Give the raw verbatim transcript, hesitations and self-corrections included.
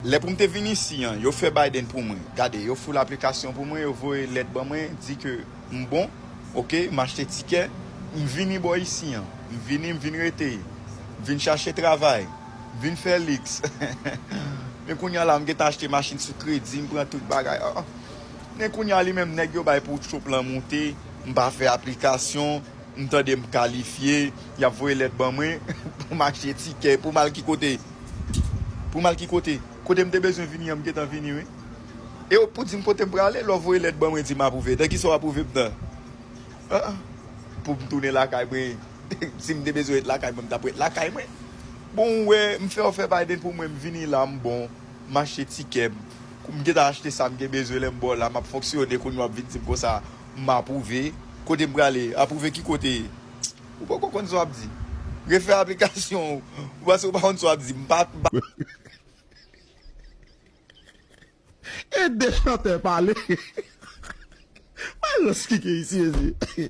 Lè pou m te vin isi an, yo fè Biden pou mwen. Gade, yo foul aplikasyon pou mwen, yo voye lèt ban mwen, di ke m bon, oke, m achte tikè, m vini bò isi an. M vini, m vin rete, m vin chache travay, m vin fè liks. Men kounye a la, m gentan achte machin sou kredi, m pran tout bagay. Ah, ah. Men kounye a li menm, nèg yo bay pou Trump lan moute, m pa fè aplikasyon, m tande m kalifye, y ap voye lèt ban mwen pou m achte tikè, pou m al ki kote? Pou m al ki kote? Kote m te bezwen vini an, m gentan vini, wi. E w pou di m kote m prale, lè w voye lèt ban mwen, di m apwouve. Nan kisa w apwouve m nan? Ah, ah. Pou m tounen lakay mwen, si m te bezwen ret lakay mwen, m t ap ret lakay mwen. Bon, w wè, m fè w fè Biden pou mwen, m vini la, m bon, m achte tikè m. M gentan achte sa m gen bezwen, lè m bò la, m ap fonksyone, kounye w ap vin di m konsa, m apwouve. Kote m prale? Apwouve ki kote? Ou poko konn sa w ap di. Refè aplikasyon ou. Ou panse ou pa konn sa w ap di. M pa, m pa E de chantè pale. Malòs ki gen isi, mezye.